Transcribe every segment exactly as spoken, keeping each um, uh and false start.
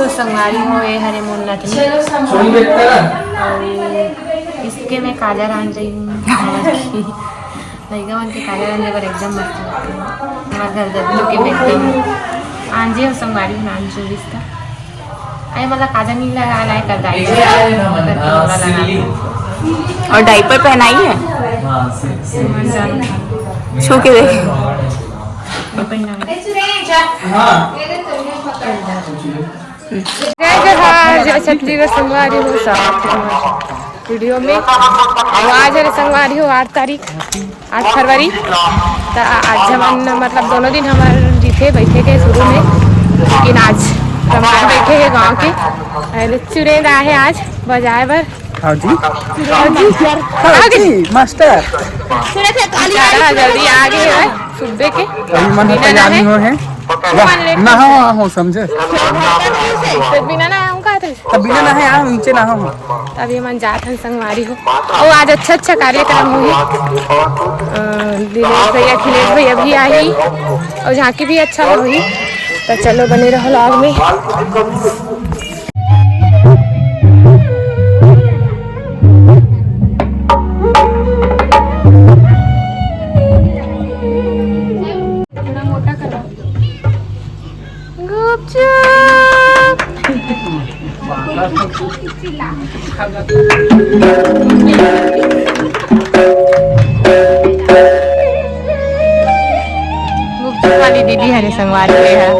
संगवारी हो, ये हरे मोर नथनी। अउ इसके मैं काजर आन रही हूँ। लइका मन के काजर आने बर एकदम मस्त लगथे। हमार घर दद्दू के एकदम आंजी हो संगवारी हो, नान चोरिस का। अरे मतलब काजर नहीं लगा, लाए कर दाई। और डायपर पहनाई है? छू के देख। जय जोहार, जय छत्तीसगढ़ संगवारी हो, स्वागत हे हमारे वीडियो में। तो आज हरे संगवारी हो आठ तारीख, आठ फरवरी। त आज हमन मतलब दोनों दिन हमर रहिथे बैठे के शुरू में, लेकिन आज मेहमान बैठे हे गांव के। अरे चुरेंद आहे आज बजाए बर। हाँ जी। हाँ जी। हाँ जी, मास्टर। ज्यादा जल्दी आ गए हैं सुबह के। अभी मन बिना तैयार नहाए। नहीं हुए हैं। वाह, नहाओ, आओ, समझे? तो बिना नहाए हम कहा थे? तब बिना नहाए आओ, नीचे नहाओ। अभी मन जात हन संगवारी हो। ओ, आज अच्छा अच्छा कार्यक्रम होही। अ, दिनेश भैया, अखिलेश भैया भी आही। और झांकी भी अच्छा होही। तो चलो बने रहो vlog में। गुपचुप। गुपचुप वाली दीदी हरे संगवारी के है।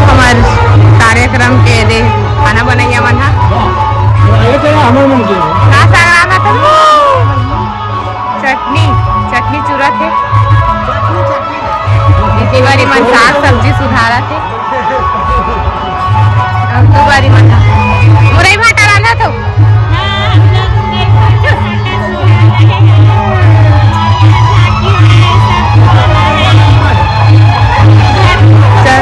हमार कार्यक्रम के दे खाना बनैया मन हा। का साग रांधत हो? चटनी, चटनी चुरत हे। इसी बारी मन साग सब्जी सुधारत हे। अब दो बारी मन मुरई भाटा रांधत हो। चल।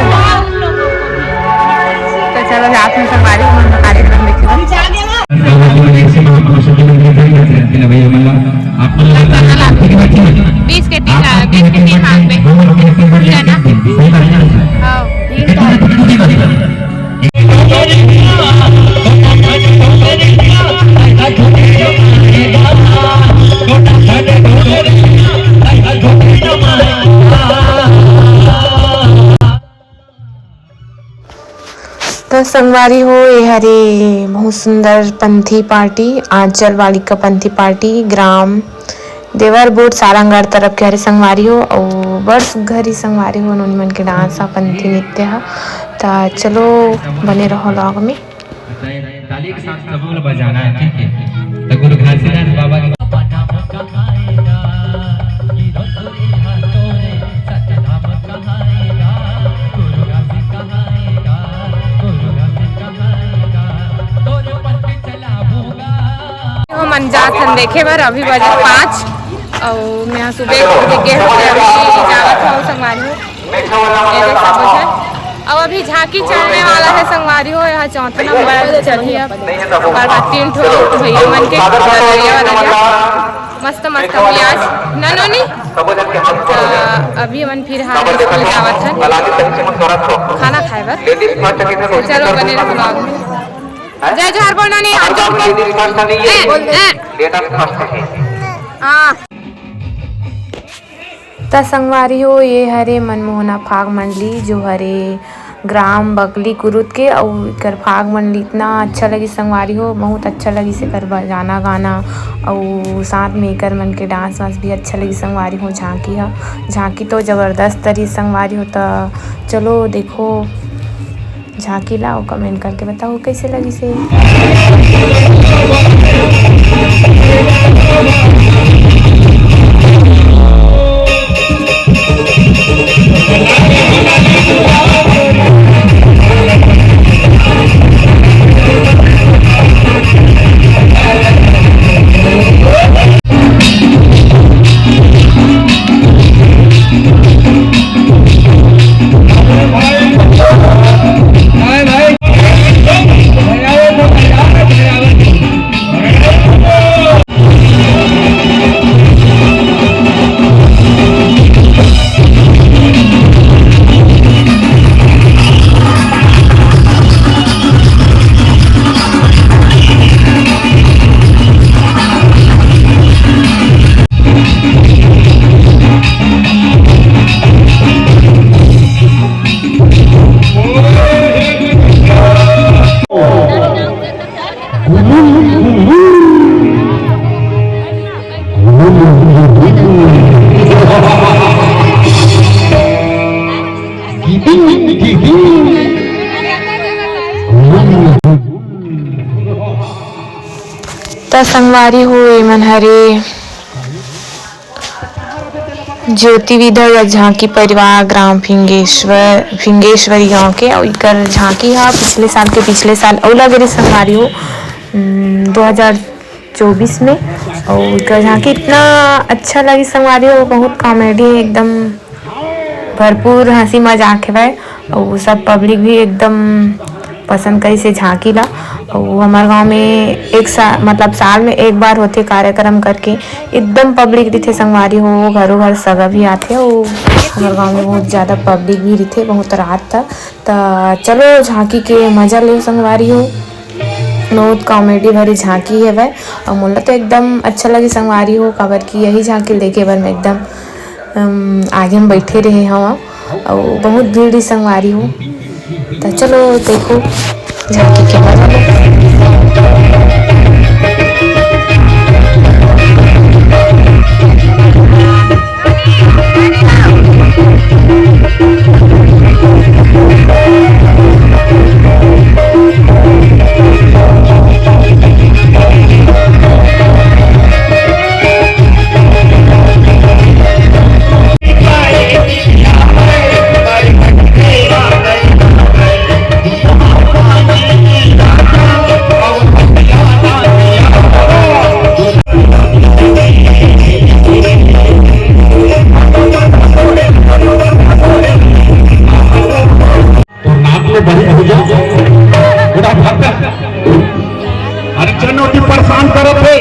तो चलो, जात में संगवारी मन कार्यक्रम देखे बर। बीस के तीन, बीस के तीन हाथ में। हाँ। तो संगवारी हो, ये हरे बहुत सुंदर पंथी पार्टी, आंचल बालिका पंथी पार्टी, ग्राम देवर बोर्ड, सारंगढ़ तरफ के हरे संगवारी हो। अउ बड़ सुग्घर ही संगवारी हो, नोनी मन के डांस ह, पंथी नृत्य ह। त चलो, बने रहो vlog में। ताली के साथ सबो ला बजाना है, ठीक है? तो गुरु घासीदास बाबा के हमन जात हन देखे बर, अभी बजे पाँच, अउ मैं सुबह के गे हूँ, अभी जावत हूँ संगवारी हो। ये देख सकत हन। अब अभी झांकी चलने वाला है संगवारी हो, यहाँ चौथा नंबर चलही अब। और बाद तीन ठो भैया मन के ददरिया वदरिया। मस्त मस्त अभी आज ननोनी। त अभी हमन फिर हाल स्कूल जावत हन खाना खाए बर। चलो बने रहो vlog में। जय जोहार बोल नोनी, हाथ जोड़ के। ए, ए। त संगवारी हो, ये हरे मनमोहना फाग मंडली, जो हरे ग्राम बकली कुरुद के, अउ एकर फाग मंडली इतना अच्छा लगी संगवारी हो, बहुत अच्छा लगी से एकर बजाना गाना, अउ साथ में एकर मन के डांस वांस भी अच्छा लगी संगवारी हो। झांकी ह, झांकी तो जबरदस्त रही संगवारी हो। त चलो देखो झांकी ला अउ कमेंट करके बताओ कैसे लगी से। त संगवारी हो, एमन हरे ज्योति विधा या झांकी परिवार, ग्राम फिंगेश्वर, फिंगेश्वरी गांव के। अउ इकर झांकी हा पिछले साल के पिछले साल अउ लगे रहिस संगवारी हो, उम, दो हज़ार चौबीस में। अउ इकर झांकी इतना अच्छा लगिस संगवारी हो, बहुत कॉमेडी है एकदम। भरपूर हंसी मजाक हेवय, अउ सब पब्लिक भी एकदम पसंद करिस हे झांकी ला। अउ हमर गांव में एक सा-, मतलब साल में एक बार होथे कार्यक्रम करके, एकदम पब्लिक रहिथे संगवारी हो, घरों घर सगा भी आथे, अउ हमर गांव में बहुत ज्यादा पब्लिक भी रहिथे, बहुत रात तक। त चलो झांकी के मजा लेव संगवारी हो, बहुत कॉमेडी भरी झांकी हेवय, अउ मोला तो एकदम अच्छा लगे संगवारी हो, काबर कि यही झांकी देखे बर मैं एकदम अम, आगे में बैठे रहे हवा, अउ बहुत भीड़ ही संगवारी हो। त चलो देखो झांकी के मजा लो। तो नाक ले बड़ी हो जा। उड़ा भाग। अरे चनो की परेशान करत हे।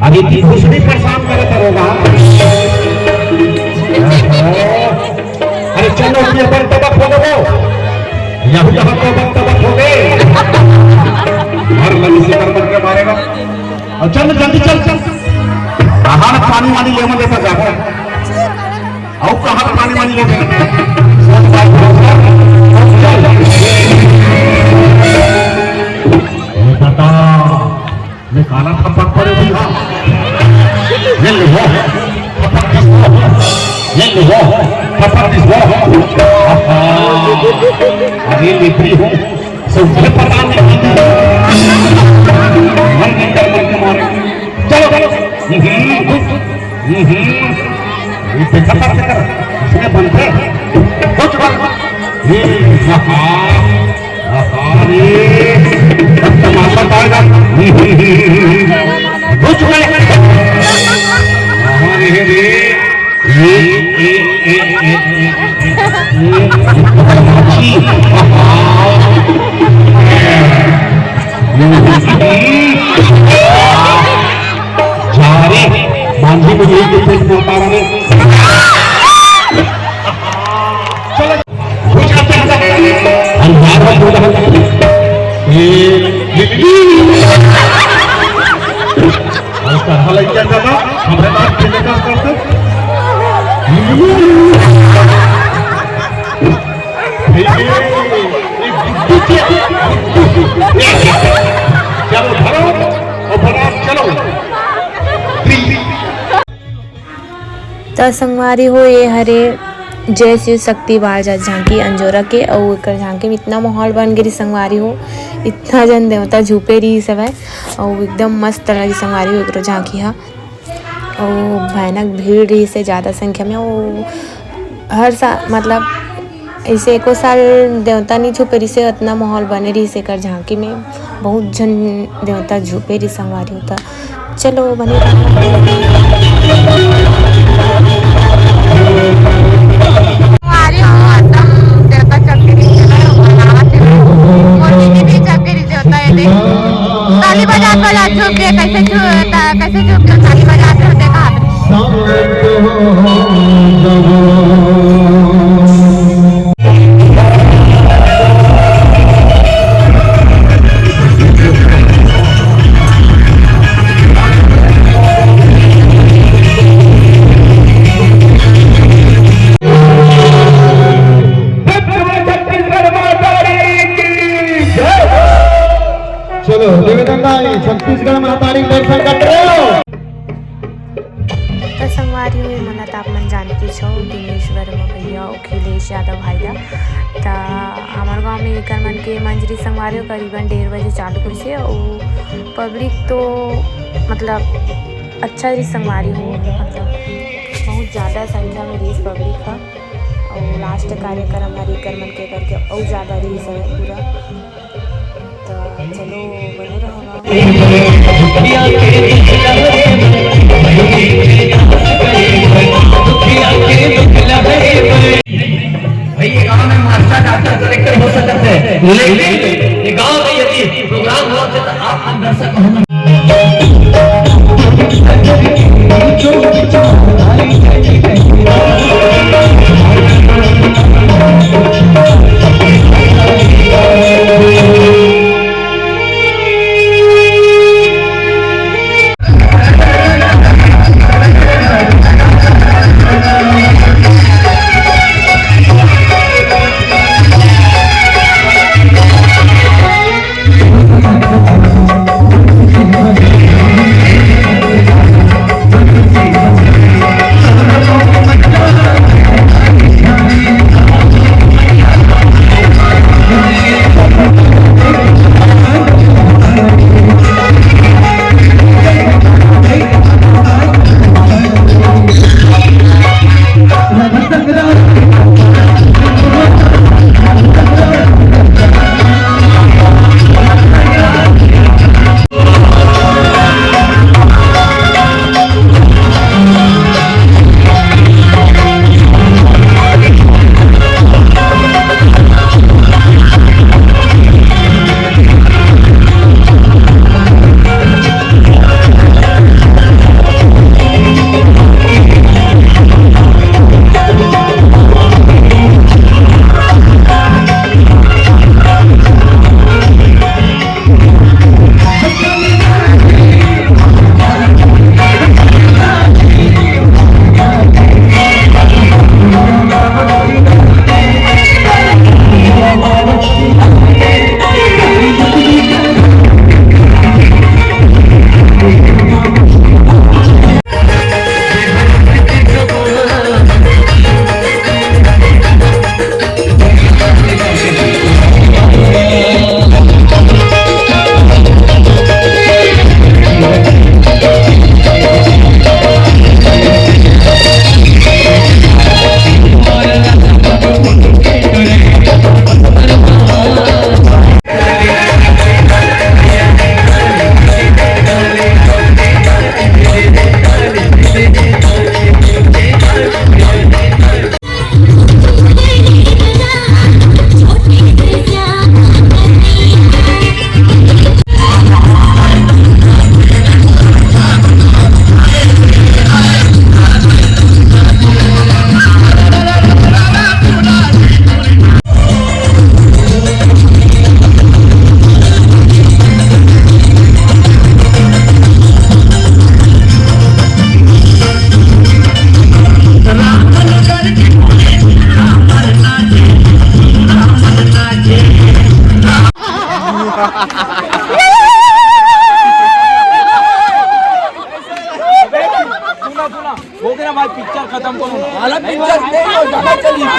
अरे की कुछ भी परेशान करत हे होगा। अरे चनो की अपन तबक हो गो। यहू यहाँ तो अपन तबक हो गए। हर लगी से कर बन के मारेगा। अउ चल जल्दी चल, चल। कहाँ पानी वानी लेवा देता जाता। अउ कहाँ पानी वानी लेता। चल। ये बता, मैं काला थप्पड़ पड़े भी हाँ। ये ले वो, थप्पड़ दिस वो। ये ले वो, थप्पड़ दिस वो। आहा। अरे लेपरी हूँ। सबके पता नहीं। मन नहीं कर मन के मारे। चलो, चलो। हम्म, हम्म। ये देखा था, देखा था। इसमें बनते। कुछ बात। ये, आहा। आहा, रे। अब तमाशा पाएगा। हम्म, हम्म, हम्म, हम्म। कुछ बात। आहा, रे, रे। ये, ये, ये, ये, ये, ये, ये, जा रे, मांझी को यही कुछ बोलता रहे। चलो, कुछ करते हैं। हम बार बार बोल रहे हैं। ये, ये, ये, लइका दादा, हमरे नाम के लेकर करते। चलो धरो, और बना, चलो। त संगवारी हो, ये हरे जय शिव शक्ति बार जात झांकी अंजोरा के, अउ एकर झांकी में इतना माहौल बन गे रही संगवारी हो, इतना जन देवता झूपे रही सब है, अउ एकदम मस्त लगी संगवारी हो एकरो झांकी हा। अउ भयानक भीड़ रही से ज़्यादा संख्या में। अउ हर साल मतलब ऐसे एको साल देवता नहीं झूपे रही से, इतना माहौल बने रही से एकर झांकी में, बहुत झन देवता झूपे रही संगवारी हो। त चलो बने रहो। संगवारी हो, एकदम देवता चक के नीचे में बनावत हे। मोर दीदी भी चक के नीचे होता है, देख। ताली बजात बजात झुक गए, कैसे झु-, ता-, कैसे झुक गए, ताली बजाते होते कहा। छत्तीसगढ़ माता रानी की जय। चलो, निवेदन है, छत्तीसगढ़ माता रानी दर्शन कर रहे हो। त संगवारी हो, ये मन ला त आप मन जानते छो, दिनेश वर्मा भैया, अखिलेश यादव भाई ला। त हमर गांव में एकर मन के मंजरी संगवारी हो करीबन डेढ़ बजे चालू होइसे, अउ पब्लिक तो मतलब अच्छा रही संगवारी हो, मतलब बहुत ज़्यादा संख्या में रही पब्लिक ह। अउ लास्ट कार्यक्रम हर एकर मन के करके अउ ज़्यादा रही सब पूरा। त चलो बने रहो ना। भाई, ये गांव में मास्टर, डॉक्टर, कलेक्टर हो सकते हैं, लेकिन ये गांव में यदि प्रोग्राम हो तो आप हम दर्शक होना।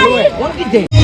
कोन कहिथे?